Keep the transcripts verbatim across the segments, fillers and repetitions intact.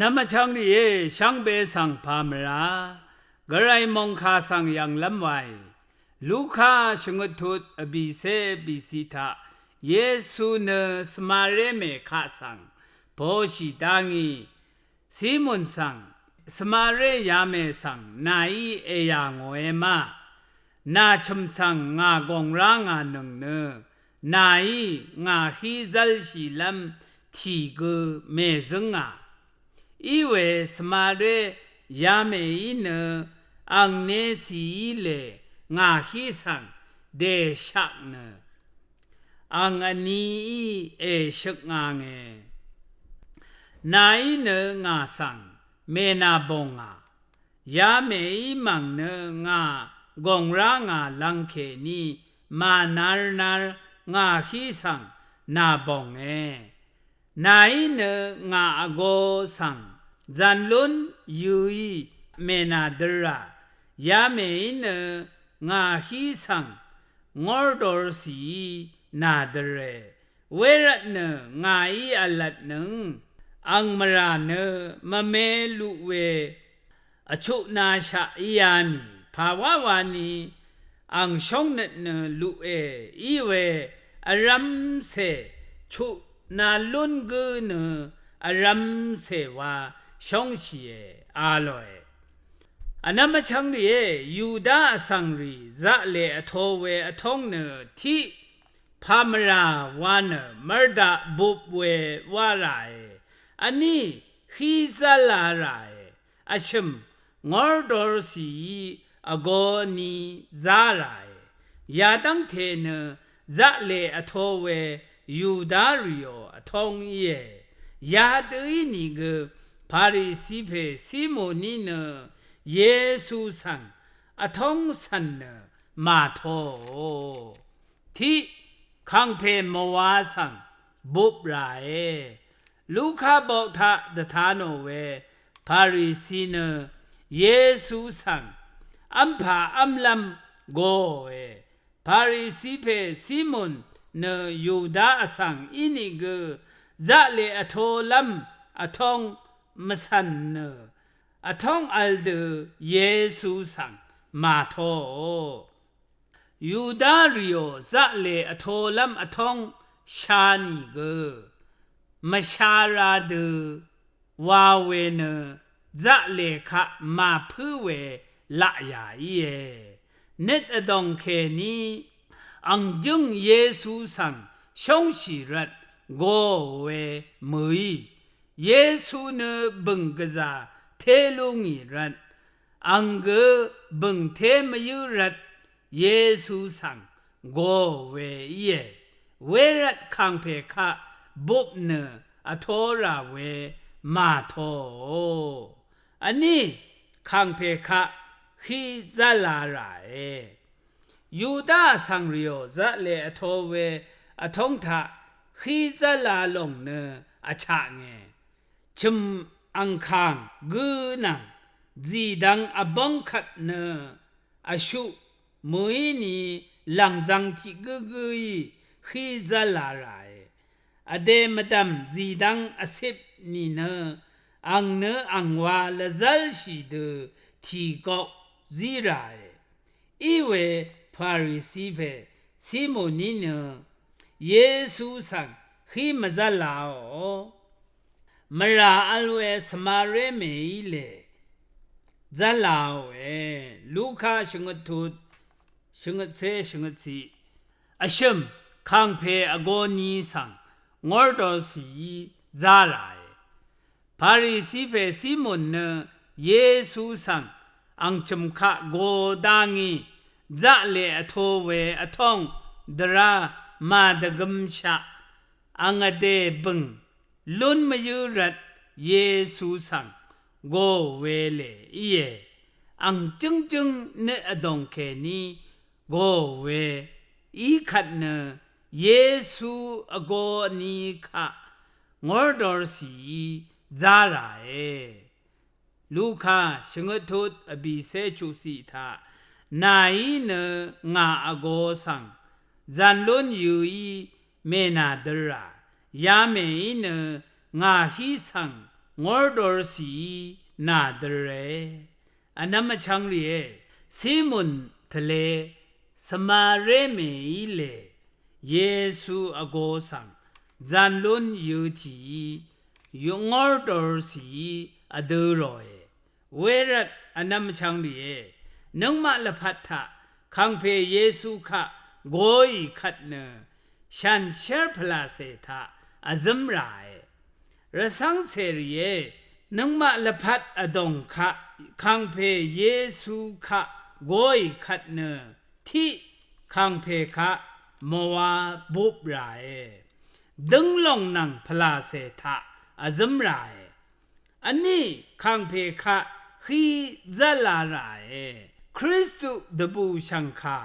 Nvmvchvng rìé, shvngbe svng pà mvrà, gvray mòngkà svng yv̀nglv́m wàì, Luka shvngøt tut vbìcé vbìciq taq, Yesu nø Svmaré mèkaq svng poshì dá ngí, Simon svng, Svmaré yamè svng nàí èyà ngòe ma, nà chø̀m svng ngà gòngrá ngà nøng nø, nàí ngà hí zv́lshìlv́m tì gø mèzǿngà. Iwe Svmaré yamèí nø, ang necìí lè ngà hí svng dèshaq nø, ang vnií èshøk ngange. Nàí nø ngà svng mènàbòngà. Yamèí mv̀ng nø ngà gòngrá ngà lvng kèní mànarnar ngà hí svng nàbònge. Nàí nø ngà vgō svng zv̀nlún yø̀í mènàdø̄rà. Yamèí nø ngà hí svng ngórdorcìí nàdø̄re. Wervtnø ngàí vlvtnøng, ang mvrà nø mvme luq we vchuqnashaq íá mì, pàwáwa ni ang shóngnøt nø luqe, iwe vrv̄mcè chuqna lún gǿ nø vrv̄mcè wa shóngshìe, a lòe. Vnvm vchvng rìé, Yuda vsvng rì zaqlè vto we vtóng nø tiq pàmvrà wa nø mvrdaq bup we wá ràe, vní hí zv́la ràe, vshø̀m ngórdorcìí vgō ni zá ràe, yadv́ngte nø zaqlè vto we Yuda rìò vtóng íe. Yadø ínìgø Parisi pè Simoní nø Yesu svng vtóng cv̀n nø màtoò. Tiq kàngpè mvwa svng bup ràe. Luka boq taq dvta nò we Parisi nø Yesu svng v́mpà v́mlv́m goòe. Parisi pè Simon nø Yuda vsvng ínìgø zaqlè vtolv́m vtóng mvcv̀n nø vtóng vl dø Yesu svng màtoò. Yuda rìò zaqlè vtolv́m vtóng sha nìgø mvsha ra dø wa we nø zaqlè kaq màpǿ we laqyà íe. Nøt vdòng kèní ang jǿng Yesu svng shóngshì rvt goò we mø̀í. Yesu nø bø̀ng gvzà té lú ngì rvt, ang gø bø̀ng té mvyǿ rvt Yesu svng goò we íe. Wervt kàngpè kaq bup nø vto rà we màtoò. Vní kàngpè kaq hí zv́la ràe. Yuda vsvng rìò zaqlè vto we vtóng taq hí zv́la lòng nø vchaknge. Chø̀m angkàng gǿ nvng zìdvng vbóng kvt nø vshuq mø̀í ni lv̀ngzv̄ng tiq gǿgǿí hí zv́la ràe. Vdè mvdv̀m zìdvng vcip nìnø ang nø angwa lvzv́lshì dø tìgok zí ràe. Iwe Parisi pè Simoní nø Yesu svng hí mvzv́laò. Mvrà vl we Svmaré mèí lè zv́laòe. Luka shvngøt tut, shvngøtcé, shvngøtciq. Vshø̀m kàngpè vgō ni svng ngórdorcìí zá ràe. Parisi pè Simon nø Yesu svng ang chø̀m kaq go dá ngí, zaqlè vto we vtóng dvrá màdvgømshaq, ang vdè bø̀ng lún mvyǿ rvt Yesu svng goò we lè íe. Ang jǿngjǿng nøt vdòng kèní goò we í kvt nø Yesu vgō vni kaq ngórdorcìí zá ràe. Luka shvngøt tut vbìcé chuqciq taq, nàí nø ngà vgō svng zv̀nlún yø̀í mènàdø̄rà, yamèí nø ngà hí svng ngordor sìí nà dø̄re. Vnvm vchvng rìé, Simon tvle svmaré mèí lè Yesu vgo svng zan lún yø tìí yungordor sìí vdø̄ ròe. Wervt vnvm vchvng rìé, nøngmaq lvpat taq kàngpè Yesu kaq goì kvt nø shànshér pvlàcè taq vzǿm ràe. Rvcv́ngcè rìé, nøngmaq lvpat vdòng kaq kàngpè Yesu kaq goì kvt nø tiq kàngpè kaq mvwa bup ràe. Dǿnglòng nvng pvlàcè taq vzǿm ràe. Vní kàngpè kaq hí zala ràe. Kristu dvbùshv̀ngkà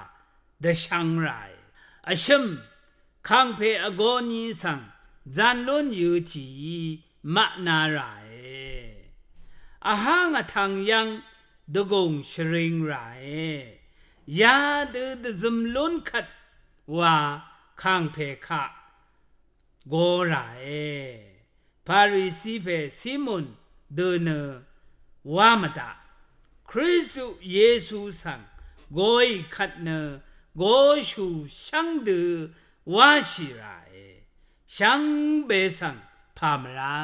dvshvng ràe. Vshø̀m kàngpè vgō ni svng zan lún yø tìí maqna ràe. Vháng vtvng yv́ng dvgùng shvring ràe. Yadø dvzøm lún kvt wa kàngpè kaq go ràe. Parisi pè Simon dø nø wá mvdaq. Kristu Yesu svng goì kvt nø goshù shv́ng dø wáshì ràe. Shvngbe svng pà mvrá.